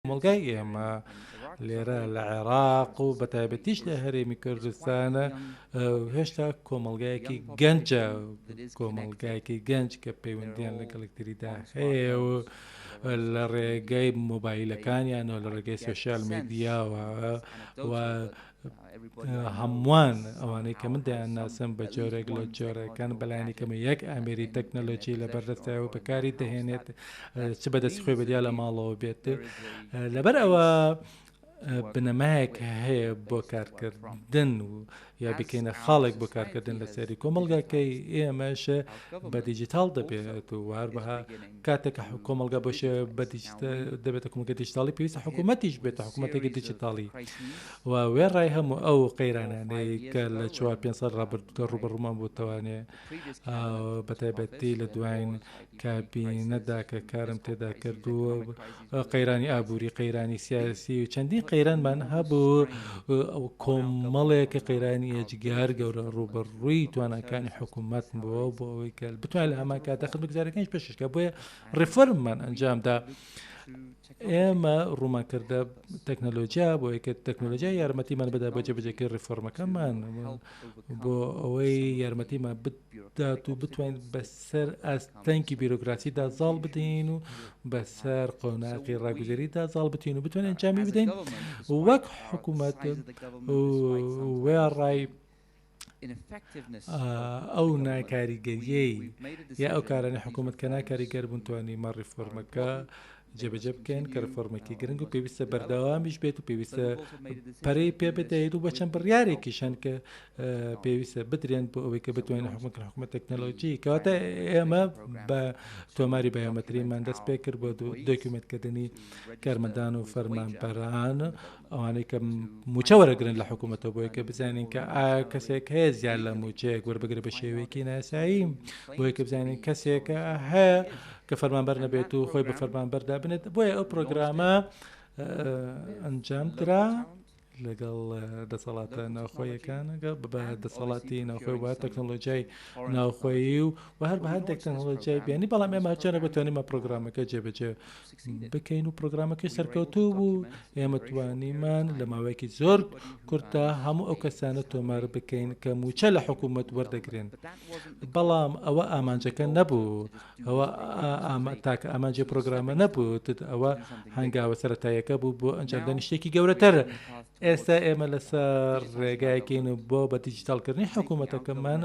کۆمەڵگای ئێمە لێرە لە عێراق و بەتایبەتیش لە هەرێمی کوردستان هێشتا کۆمەڵگایەکی گەنجە، کۆمەڵگایەکی گەنج کە پەیوەندیان لەگەڵ یەکتریدا هەیە و لە ڕێگەی مۆبایلەکانیانەوە، لە ڕێگەی سۆشیال میدیاوە و هەمووان ئەوانەی کە من دەیانناسم بە جۆرێک لە جۆرەکان بەلایەنی کەمە یەک ئامێری تەکنەلۆجی لە بەردەستایە و بەکاری دەهێنێت، چ بەدەستی خۆی بێت یا لە ماڵەوە بێت. لەبەر ئەوە بنەمایەک هەیە بۆ کارکردن و یا بکەینە خاڵێک بۆ کارکردن لەسەری. کۆمەڵگاکەی ئێمەش بە دیجیتاڵ دەبێت و هەروەها کاتێک کە کۆمەڵگا بۆ شێوە بە دەبێتە کۆمەڵگە دیجیتاڵی، پێویستە حکوومەتیش بێتە حکوومەتێکی دیجیتاڵی و وێڕای هەموو ئەو قەیرانانەی کە لە 4 پێ ساڵ ڕابردوودا ڕووبەڕوومان بووتەوانێ، بە تایبەتی لە دوایین کابینەدا کە کارم تێدا کردووە، قەیرانی ئابووری، قەیرانی سیاسی و چەندین قەیرانمان هەبوو، ئەو کۆمەڵێک قەیرانی ئێجگار گەورە ڕووبەڕووی تواناکانی حکوومەت بووە بۆ ئەوەی کە بتوانێت لە هەمان کاتدا خزمەتگوزاریەکانیش پێشکەش بکات، بۆیە ڕیفۆرممان ئەنجامدا. ئێمە ڕوومان کردە تەکنەلۆجیا بۆ ئەوەی کە تەکنەلۆجیا یارمەتیمان بدا بۆ جێبەجێکردنی ڕیفۆرمەکەمان، بۆ ئەوەی یارمەتیمان بدات و بتوانین بەسەر ئاستەنگی بیرۆکراسیدا زاڵ بدەین و بەسەر قۆناغی ڕاگوزەریدا زاڵ بتین و بتوانین ئەنجامی بدەین وەک حکوومەت. وێڕای ئەو ناکاریگەریەی یا ئەو کارانەی حکوومەت کە ناکاریگەر بوون، توانیمان ڕیفۆرمەکە جێبەجێ بکەین کە ڕیفۆرمێکی گرنگ و پێویستە بەردەوامیش بێت و پێویستە پەرەی پێ بدەیت و بە چەند بڕیارێکیش هەن کە پێویستە بدرێن بۆ ئەوەی کە بتوانین حکومەت حکومەت تەکنەلۆژی. کەواتە ئێمە بە تۆماری بایۆمەتریمان دەست پێ کرد بۆ دۆکیومێنتکردنی کارمەندان و فەرمانبەران، ئەوانەی کە موچە وەرەگرن لە حکوومەتەوە، بۆیە کە بزانین کە ئایا کەسێک هەیە زیاد لە موچەیەک وەربگرە بە شێوەیەکی ناسایی، بۆیە کە بزانین کەسێک هەیە کە فەرمانبەر نەبێت و خۆی بە فەرمانبەر دابنێت. بۆیە ئەو پرۆگرامە ئەنجام درا لەگەڵ دەسەڵاتە ناوخۆیەکان، بە دەسەڵاتی ناوخۆی و تەکنەلۆژیای ناوخۆیی و هەر بە هەندێک تەکنەلۆژیای بیانی، بەڵام ئێمە هەرچەندە بتوانین پرۆگرامەکە جێبەجێ بکەین و پرۆگرامەکەی سەرکەوتوو بوو. ئێمە توانیمان لە ماوەیەکی زۆر کورتە هەموو ئەو کەسانە تۆمار بکەین کە مووچە لە حکوومەت وەردەگرن، بەڵام ئەوە ئامانجەکە نەبوو، ئەوە تاکە ئامانجی پرۆگرامە نەبوو، ئەوە هەنگاوە سەرەتاییەکە بوو بۆ ئەنجامدانی شتێکی گەورەتر. ئێستا ئێمە لەسەر ڕێگایەکین و بۆ بە دیجیتاڵکردنی حکوومەتەکەمان.